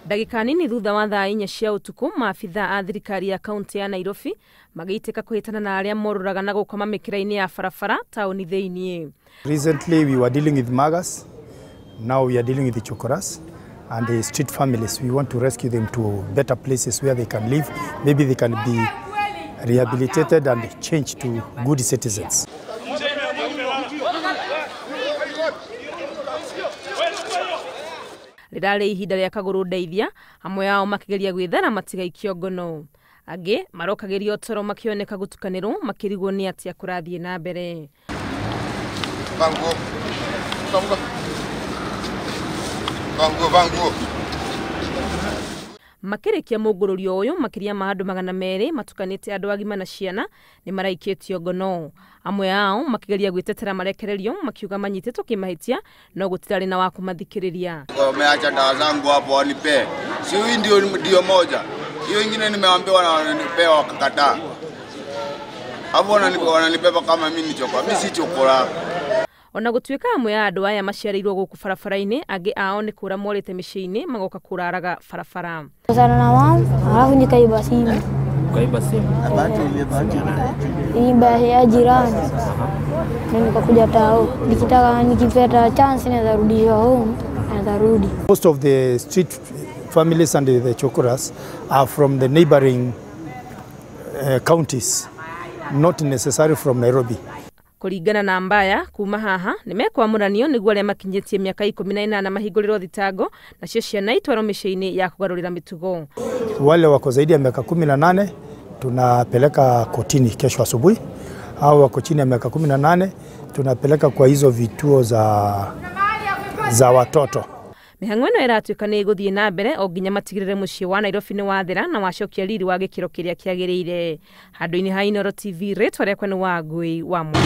Ndagĩka nini thutha wa thaa 4 cia ũtukũ, maabitha a thirikari ya kaunti ya Nairobi magĩitĩka kũhĩtana na arĩa morũraga na gũkoma mĩkĩra-inĩ ya barabara taũni thĩinĩ. Recently we were dealing with muggers, now we are dealing with the chokoras and the street families. We want to rescue them to better places where they can live. Maybe they can be rehabilitated and changed to good citizens. Rĩrarĩ ihinda rĩa kagũrũ ndeithia, amwe ao makĩgeria gwĩthara matigaikio ngono. Angĩ marokagĩrio toro makĩoneka gũtukanĩrwo makĩrigwo nĩ atĩa kũrathiĩ na mbere. Makĩrĩkia mũngũrũrio ũyũ, makĩria ma andũ 200 matukanĩte andũ agima na ciana nĩ maraikĩtio ngono. Amwe ao makĩgeria gwĩtetera marekererio makiuga manyitĩtwo kĩmahĩtia no gũtirarĩ na wa kũmathikĩrĩria. Wameacha dawa zangu hapo wanipe. Si hii ndio moja. Hiyo ingine nimeambiwa na wananipewa wakakataa. Hapo wananibeba kama mimi ni chokora. Mimi si chokora. Ona gũtuĩka amwe a andũ aya maciarĩirwo gũkũ barabara-inĩ, angĩ ao nĩ kũra morĩte mĩciĩ-inĩ magoka kũraraga barabara. Sana na wao, alafu nikaiba simu. Ukaiba simu? Iba ya jirani. Na nikakuja tao. Nikitaka nikipata chance naweza rudi home, naweza rudi. Most of the street families and the chokoras are from the neighboring counties, not necessarily from Nairobi. Kũringana na Mbaya kuma haha nĩmekwamũranio nĩguo arĩa makinyĩtie mĩaka 18 mahingũrĩrwo thitango nacio ciana itwarwo mĩciĩ-inĩ ya kũgarũrĩra mĩtugo. Wale wako zaidi ya miaka 18 tunapeleka kotini kesho asubuhi, au wako chini ya miaka 18 tunapeleka kwa hizo vituo za watoto. Mĩhang'o ĩno ĩratuĩka nĩ ĩgũthiĩ na mbere o nginya matigĩrĩre mũciĩ wa Nairobi nĩ wathera na wacokia riri wa gĩkĩro kĩrĩa kĩagĩrĩire. Handũ-inĩ ha Inooro TV, rĩtwa rĩakwa nĩ Wangũi wa Mwangi.